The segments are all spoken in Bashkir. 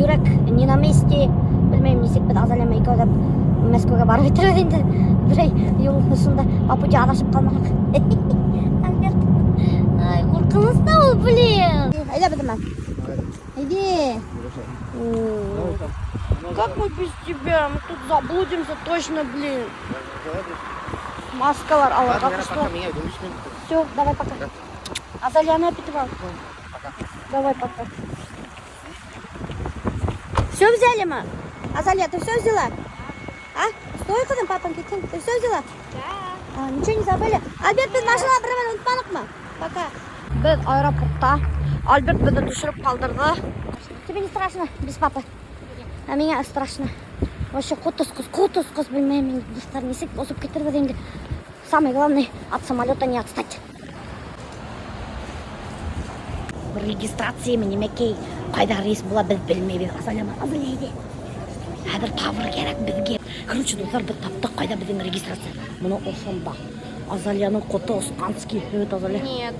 Йөрәк не на месте. Белмәйем, нисек беҙ Азалия менән икәүләп Мәскәүгә барып етербеҙ инде. Берәй юл шунда по пути аҙашып ҡалмаһаҡ. Альберт. Ай, ҡурҡыныс та ул, блин. Әйҙә беҙ менән. Иди. Как мы без тебя? Мы тут заблудимся точно, блин. Маскалар алырға ҡушты. Все, давай пока. Азалияны әпитеп ал. Давай пока. Все взяли мы? Азалия, ты все взяла? А? Стой, ҡыҙым, папаң китһен. Ты все взяла? Да. А, ничего не забыли? Альберт, беҙ машинала бер нәмә онотманыҡмы? Пока. Беҙ аэропортта. Альберт беҙҙе төшөрөп ҡалдырҙы. Тебе не страшно без папы? А миңә страшно. Вообще ҡот осҡос, ҡот осҡос белмәйем мин, дуҫтар, нисек осоп китербеҙ инде. Самое главное, от самолета не отстать. Регистрация нимәкәй, ҡайҙа рейс була беҙ белмәйбеҙ. Азалия, Азалия әйҙә. Хәҙер табыр кәрәк беҙгә. Короче, дуҫтар, беҙ таптыҡ ҡайҙа беҙҙең регистрация. Бына ошонда. Азалияның ҡото осҡанский. Evet, Азалия. Нет.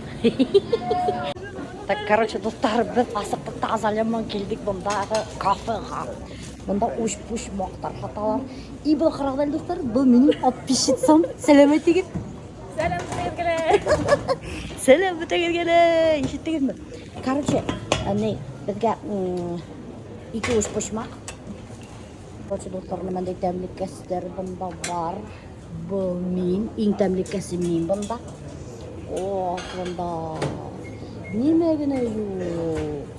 Так, короче, дуҫтар, беҙ асыҡтыҡ та Азалия менән килдек бындағы кафеға. Бында өспосмаҡтар һаталар. И был ҡарағыҙ әле, дуҫтар, был минең подписчицам. Сәләм әйтегеҙ. Сәләм бөтәгеҙгә. Сәләм бөтәгеҙгә лә. Ишеттегеҙме? Короче, ни, беҙгә ике өспосмаҡ. Короче, дуҫтар, бындай тәмлекәстәр бында бар. Был мин, иң тәмлекәсе мин бында. Ох, бында нимә генә юҡ.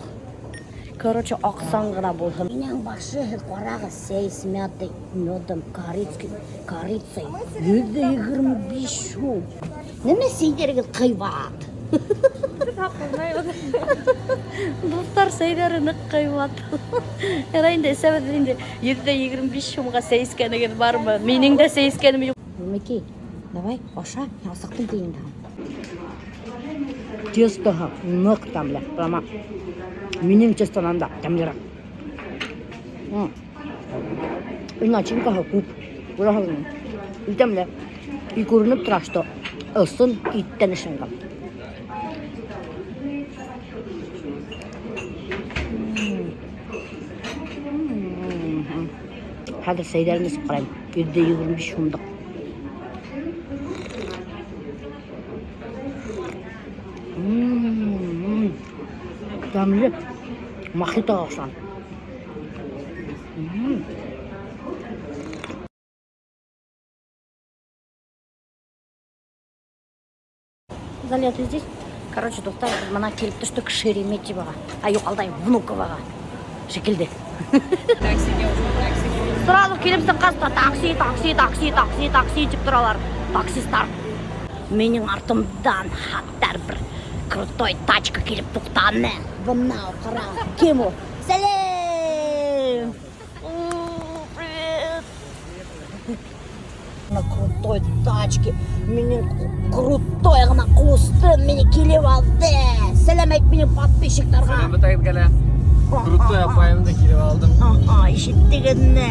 Короче, аҡсаң ғына булһын. Минең башы, һеҙ ҡарағыҙ, сәй с мятой, медом, корицкий, корицей. 125 һум. Нимә сәйҙәрегеҙ ҡыйбат? Дуҫтар, сәйҙәре ныҡ ҡыйбат. Ярай инде, эсәбеҙ инде. 125 һумға сәй эскәнегеҙ бармы? Минең дә сәй эскәнем юҡ. Румикей, давай, аша, асыҡтым ти инде. Тестоһы ныҡ тәмле. Прямо минең тестонан да тәмлерәк. И начинкаһы күп. Күрәһегеҙме? И тәмле. И күренеп тора, что ысын иттән эшләнгән. Хәҙер сәйҙәрен эсеп ҡарайым. 125 һумлыҡ. Тәмле. Мохитоға оҡшаған. Залия, ты здесь? Короче, дуҫтар, бына килеп төштөк Шереметьевоға. А юҡ, алдайым, Внуковоға. Шикелле. Сразу килеп сыҡҡас та такси, такси, такси, такси, такси тип торалар. Таксистар. Минең артымдан хаттар бер крутой тачка килеп туҡтаны. Бына ҡара, кем ул? Сәләм! О, привет! На крутой тачке минең крутой ғына ҡустым мине килеп алды. Сәләм әйт минең подписчиктарға. Сәләм бөтәгеҙгә лә. Крутой апайымды килеп алдым. Ага, ишеттегеҙме?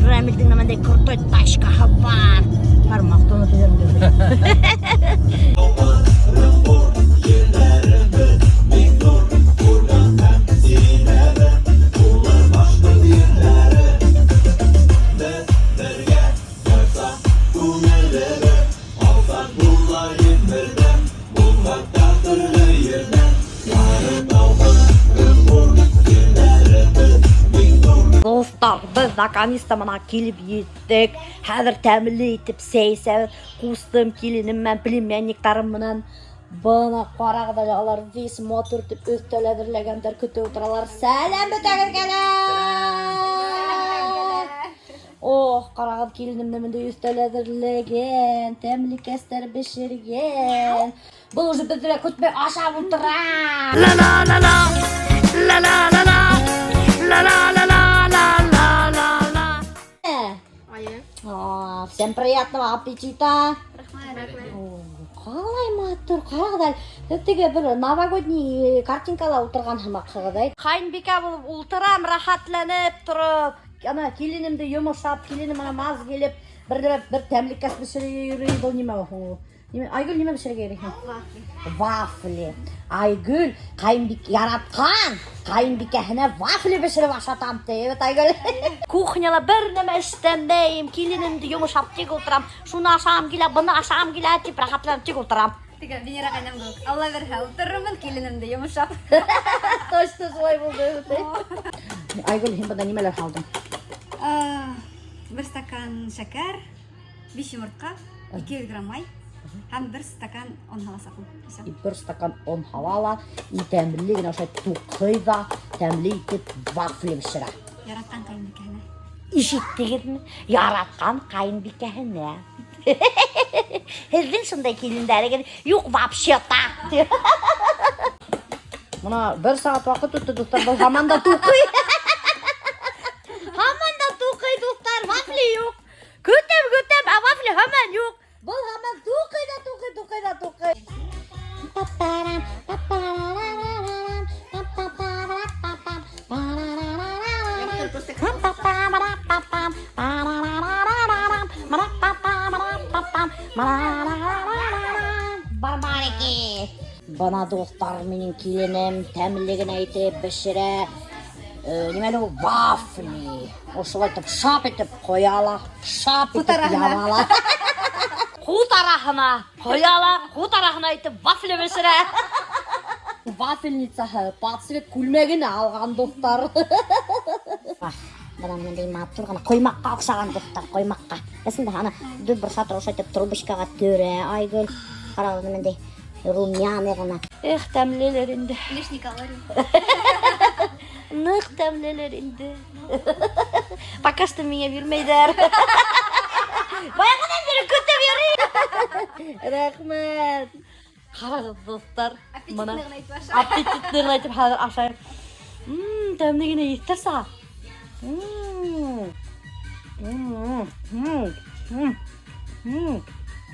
Рамилдең бындай крутой тачкаһы бар. Бар, маҡтанып ебәрҙем. Дуҫтар, беҙ наконец-то бына килеп еттек. Хәҙер тәмле итеп сәй эсәбеҙ. Ҡустым, киленем менән, племянниктарым менән. Бына ҡарағыҙ әле, алар весь матур итеп өҫтәл әҙерләгәндәр, көтөп ултыралар. Сәләм бөтәгеҙгә лә! Ох, ҡарағыҙ, киленем дә бындай өҫтәл әҙерләгән, тәмлекәстәр бешергән. Был уже беҙҙе лә көтмәй ашап ултыра. Ла-ла-ла-ла, ла-ла-ла-ла, ла-ла-ла-ла-ла-ла-ла. Айы. А, всем приятного аппетита. О, ҡалай матур, ҡарағыҙ әле. Һеҙ теге бер новогодний картинкала ултырған һымаҡ һығыҙ, әй. Ҡайынбикә булып ултырам, рәхәтләнеп тороп. Ана киленемде йомошап, киленем ана маз килеп, бер бер тәмлекәс бешереп йөрөй, был нимә һуң ул? Айгөл, нимә бешерергә йөрөйһөң? Вафли. Айгөл яратҡан ҡайынбикәһенә вафли бешереп ашатам ти, бит, Айгөл. Кухняла бер нәмә эшләмәйем, киленемде йомшап тик ултырам. Шуны ашағым килә, быны ашағым килә тип рәхәтләнеп тик ултырам. Теге Венера ҡәйнәм кеүек. Алла бирһә, ултырырмын киленемде йомшап. Точно шулай булды. Айгөл, һин бында нимәләр һалдың? Бер стакан шәкәр, 5 йомортҡа, 200 грамм май һәм бер стакан он һаласаҡмын. Всё. И бер стакан он һала ла, и тәмле генә ошолай туҡый ҙа, тәмле итеп вафли бешерә. Яратҡан ҡайынбикәһенә. Ишеттегеҙме? Яратҡан ҡайынбикәһенә. Һеҙҙең шундай килендәрегеҙ юҡ вообще-то. Бына бер сәғәт ваҡыт үтте, дуҫтар, был һаман да туҡый. Һаман да туҡый, дуҫтар, вафли юҡ. Көтәм, көтәм, ә вафли һаман юҡ. Был һаман туҡый ҙа туҡый, туҡый ҙа туҡый. Папарам, папарарарарам, папапарапапам, парарарарарам, папапарапапам, парарарарарам, марапапапарапапам, марарарарарам. Барбарики. Бына, дуҫтар, минең киленем тәмле генә итеп бешерә. Нимә әле ул? Вафли. Ошолай итеп шап итеп ҡоя ла, шап итеп Ҡут араһына. яба ла. Ҡут араһына ҡоя ла, ҡут араһына итеп вафли бешерә. Вафельницаһы под цвет күлмәгенә алған, дуҫтар. Бына бындай матур ғына ҡоймаҡҡа оҡшаған, дуҫтар, ҡоймаҡҡа. Әсендә ана дүрт бер шатыр ошолай итеп трубочкаға төрә Айгөл. Ҡарағыҙ, бындай румяный ғына. Эх, тәмлелер инде. Лишний калорий. Ныҡ тәмлелер инде. Пока что миңә бирмәйҙәр. Баяғынан бире көтөп йөрөйөм. Рәхмәт. Ҡарағыҙ, дуҫтар. Бына Аппетитный ғына итеп аша. Аппетитный ғына итеп хәҙер ашайым. Тәмле генә еҫтәр сыға.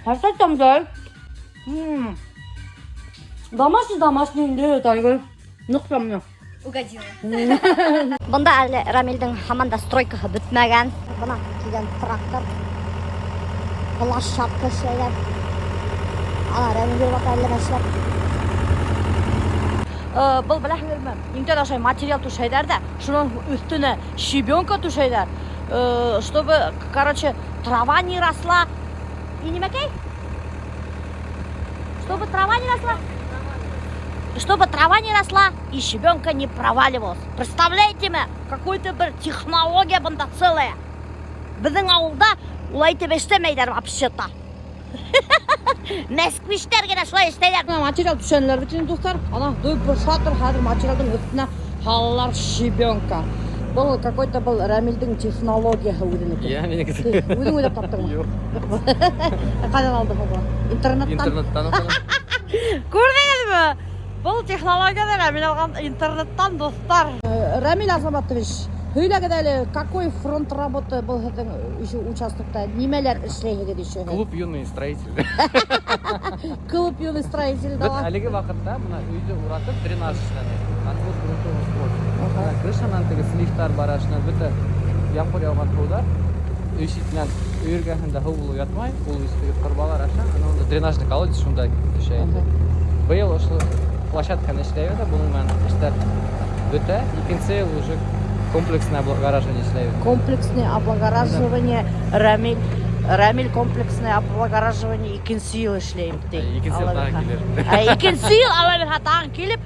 Хәстә тәмле. Домашний, домашний инде, Айгөл. Ныҡ тәмле. Угодила. Бында әле Рамилдең һаман да стройкаһы бөтмәгән. Бына килгән трактор. Площадка эшләйҙәр. Ана Рамил йөрөп ята әллә эшләп. Был беләһегеҙме? Иң тәүҙә ошолай материал түшәйҙәр ҙә, шуның өҫтөнә щебенка түшәйҙәр. Чтобы, короче, трава не росла. И нимәкәй? Чтобы трава не росла. Чтобы трава не росла и щебенка не проваливалась. Представляете ме? Какой-то бер технология бында целая. Беҙҙең ауылда улай итеп эшләмәйҙәр вообще-то. Москвичтәр генә шулай эшләйҙәр. Материал түшәнеләр бит инде, дуҫтар. Ана бер шатыр хәҙер материалдың өҫтөнә һалалар щебенка. Был какой-то был Рамилдең технологияһы үҙенеке. Йә, минеке. Үҙең уйлап таптыңмы? Юҡ. Ҡайҙан алдың был? Интернеттан. Интернеттан уҡыным. Күрҙегеҙме? Был технологияны Рамил алған интернеттан, дуҫтар. Рамил Азаматович, һөйләгеҙ әле, какой фронт работы был һеҙҙең еще участокта? Нимәләр эшләйһегеҙ еще? Клуб юный строитель. Клуб юный строитель Беҙ да. әлеге ваҡытта бына өйҙө уратып дренаж эшләнек. Отвод грунтовых вод. Бына крышанан теге сливтар бара, шунан бөтә ямғыр яуған һыуҙар өй ситенән, өй эргәһендә һыу булып ятмай, ул теге торбалар аша, ана унда дренажный колодец шунда төшә инде. Быйыл ошо площадканы эшләйбеҙ ҙә, буның менән эштәр бөтә. Икенсе йыл уже комплексное облагораживание эшләйбеҙ. Комплексное облагораживание, Рамиль, Рамиль комплексное облагораживание икенсе йыл эшләйем ти. Икенсе йыл тағы килер. Ә, икенсе йыл Алла бирһә тағы килеп,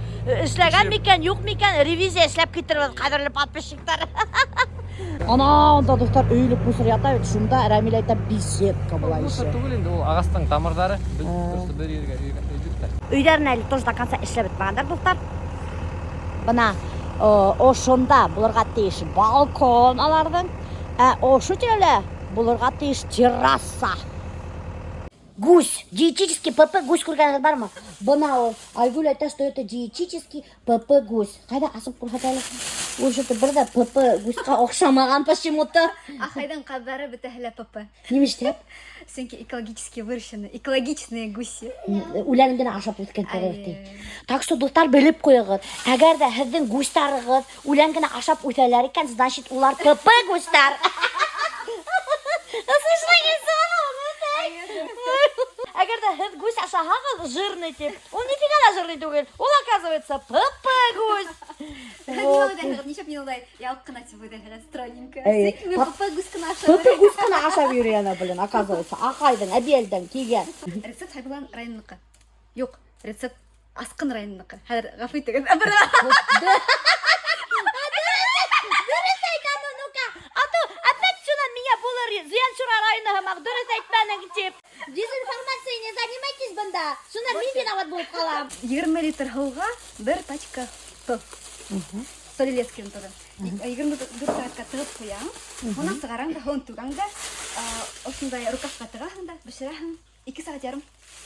эшләгән микән, юҡ микән, ревизия эшләп китербеҙ, ҡәҙерле подписчиктар. Ана унда, дуҫтар, өйөлөп мусор ята бит, шунда Рамил әйтә, беседка була Мусор еще. түгел инде, ул ағастың тамырҙары. Беҙ просто бер ергә өйҙөк тә. Өйҙәрен әле тоже до конца эшләп бөтмәгәндәр, дуҫтар. Бына ошонда булырға тейеш балкон аларҙың, ә ошо тирәлә булырға тейеш терраса. Гусь, диетический ПП гусь күргәнегеҙ бармы? Бына ул, Айгөл әйтә, что это диетический ПП гусь. Ҡайҙа асып күрһәт әле? Ул что-то бер ҙә ПП гуська оҡшамаған почему-то. Ахайҙың ҡаҙҙары бөтәһе лә ПП. Нимә эшләп? Сөнки экологически выращены, экологичные гуси. Үләнен генә ашап үҫкән Ай. ти. Так что, дуҫтар, белеп ҡуйығыҙ. Әгәр ҙә һеҙҙең гусьтарығыҙ үлән генә ашап үҫәләр икән, значит, улар ПП гусьтар. Әгәр ҙә һеҙ гусь ашаһағыҙ, жирный тип, ул нифига ла жирный түгел. Ул, оказывается, ПП гусь. Мин Вот. уйлайһығыҙ, нишләп мин улай ялыҡ ҡына тип уйлайһығыҙ, стройненько. Эй, Сөнки мин ПП гусь ҡына ашап. ПП гусь ҡына ашап йөрөй ана, блин, оказывается. Аҡайҙың, әбейҙең килгән. Рецепт Хәйбуллин районыныҡы. Юҡ, рецепт Асҡын районыныҡы. Хәҙер ғәфү итегеҙ. Бер Дөрөҫ әйт, а ну, ну-ка. А то опять шунан миңә булыр Зыянсура районы һымаҡ, дөрөҫ әйтмәнең тип. Дезинформацией не занимайтесь бында. Шунан мин виноват булып ҡалам. 20 литр һыуға бер пачка тоҙ. Соль-Илецкийҙың тоҙо. 24 сәғәткә тығып ҡуяң. Унан сығараң да, һыуын түгәң дә, ошондай рукавҡа тығаһың да, бешерәһең. 2 сәғәт ярым.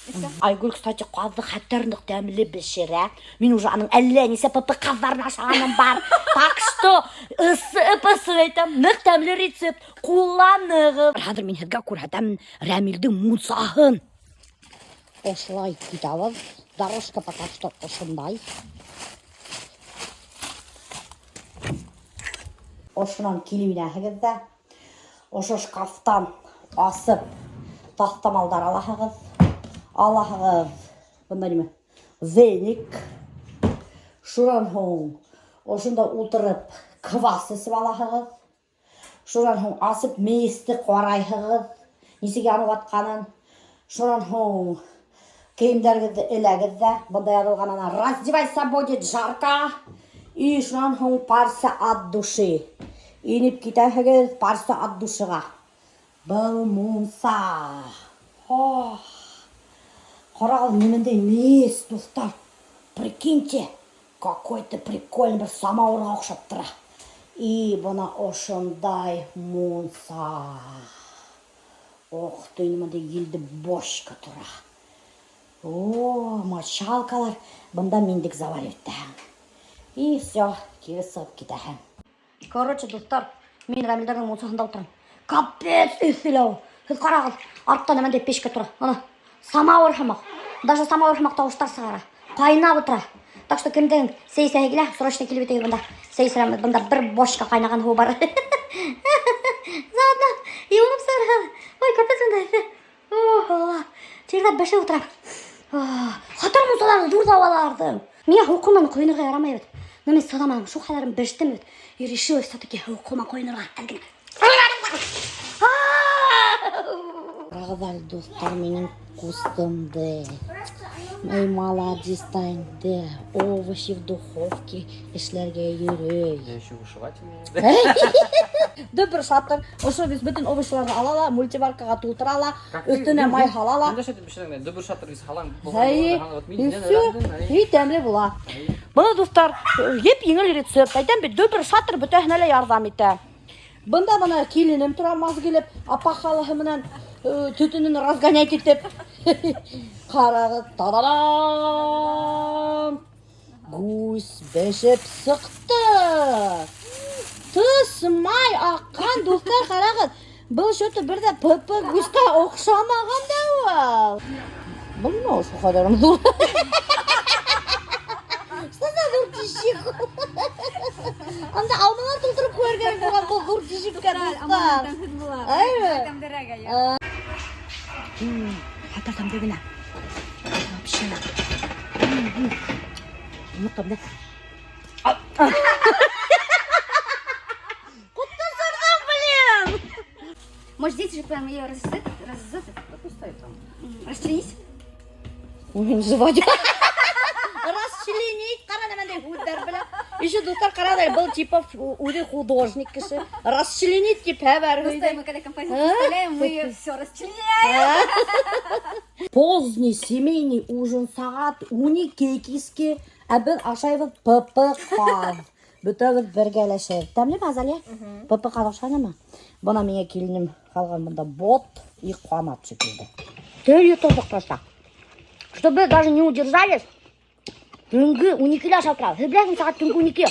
И всё. Айгөл, кстати, ҡаҙҙы хәтәр ныҡ тәмле бешерә. Мин уже аның әллә нисә ПП ҡаҙҙарын ашағаным бар. Так что, ып-ысы әйтәм, ныҡ тәмле рецепт. Ҡулланығыҙ. Хәҙер мин һеҙгә күрһәтәм Рәмилдең мунсаһын. Ошолай китәбеҙ. Дорожка пока что ошондай. Ошонан килеп инәһегеҙ ҙә, ошо шкафтан асып таҫтамалдар алаһығыҙ. Алаһығыҙ, бында нимә? Веник. Шунан һуң ошонда ултырып квас эсеп алаһығыҙ. Шунан һуң асып мейесте ҡарайһығыҙ, нисек янып ятҡанын. Шунан һуң кейемдәрегеҙҙе эләгеҙ ҙә, бында яҙылған ана раздевайся, будет жарко. И шунан һуң парься от души. Инеп китәһегеҙ парься от душиға. Был мунса. Ох. Ҡарағыҙ, ниндәй мейес, дуҫтар. Прикиньте, какой-то прикольный бер самауырға оҡшап тора. И бына ошондай мунса. Ох ты, ниндәй елде бочка тора. О, мочалкалар. Бында миндек заваривать итәһең. И все, кире сығып китәһең. Короче, дуҫтар, мин Рәмилдәрҙең мунсаһында ултырам. Капец, эҫе лә ул. Һеҙ ҡарағыҙ, артта ниндәй печка тора. Ана, самауыр һымаҡ. Даже самауыр һымаҡ тауыштар сығара. Ҡайнап ултыра. Так что кемдең сәй эсәһе килә, срочно килеп етегеҙ бында. Сәй эсерәм, бында бер бочка ҡайнаған һыу бар. Заодно йыуынып сығырһығыҙ. Ой, капец бында эҫе. О, Алла. Тирләп бешеп ултырам. Хәтәр мунсалары ҙур ҙа уларҙың. Миңә һыуыҡ һыу менән ҡойонорға ярамай бит. Но мин сыҙаманым, шул хәләрем бештем бит. И решила все-таки һыуыҡ һыу менән ҡойонорға. Әҙ генә. Ҡарағыҙ әле, дуҫтар, минең ҡустымды. Эй, молодец инде. Овощи в духовке эшләргә йөрөй. Я еще вышивать умею. Дөбөр шатыр. Ошо беҙ бөтөн овощиларҙы ала ла, мультиваркаға тултыра ла, өҫтөнә май һала ла. Ниндәй шайтып бешерәң? Дөбөр шатыр бит һалаң. Әй, и все, и тәмле була. Бына, дуҫтар, еп-еңел рецепт. Әйтәм бит, дөбөр шатыр бөтәһенә лә ярҙам итә. Бында бына киленем тора маҙ килеп, апахалаһы менән төтөнөн разгонять итеп. Ҡарағыҙ, та-да-дам! Гусь бешеп сыҡты. Тыс май аҡҡан, дуҫтар, ҡарағыҙ. Был что-то бер ҙә ПП гуська оҡшамаған да ул. Был нимә ошо ҡәҙәр ҙур? Что за ҙур тишек? Анда алмалар тултырып ҡуйыр кәрәк булған был ҙур тишеккә, дуҫтар. Тәмһеҙ була. Әйме? Тәмлерәк, әйе. Хәтәр тәмле генә. Вообще. Ныҡ тәмле. Ҡотто осорҙом, блин! Может, здесь же прям ее разрезать? Разрезать? Да пусть стоит там. Расчленить? Жевать. Расчленить. Ҡара ниндәй һүҙҙәр белә. Еще, дуҫтар, ҡарағыҙ, был типа үҙе художник кеше. Расчленить тип хәбәр Просто мы когда композицию составляем, мы все расчленяем. Поздний семейный ужин сәғәт 12 киске, ә беҙ ашайбыҙ ПП ҡаҙ. Бөтәбеҙ бергәләшеп. Тәмлеме, Азалия? ПП ҡаҙ оҡшанымы? Бына миңә киленем һалған бында бот и ҡанат шикелле. Тел йотолдоҡ просто. Чтобы даже не удержались, төнгө 12-лә ашап торабыҙ. Һеҙ беләһегеҙме, сәғәт төнгө 12.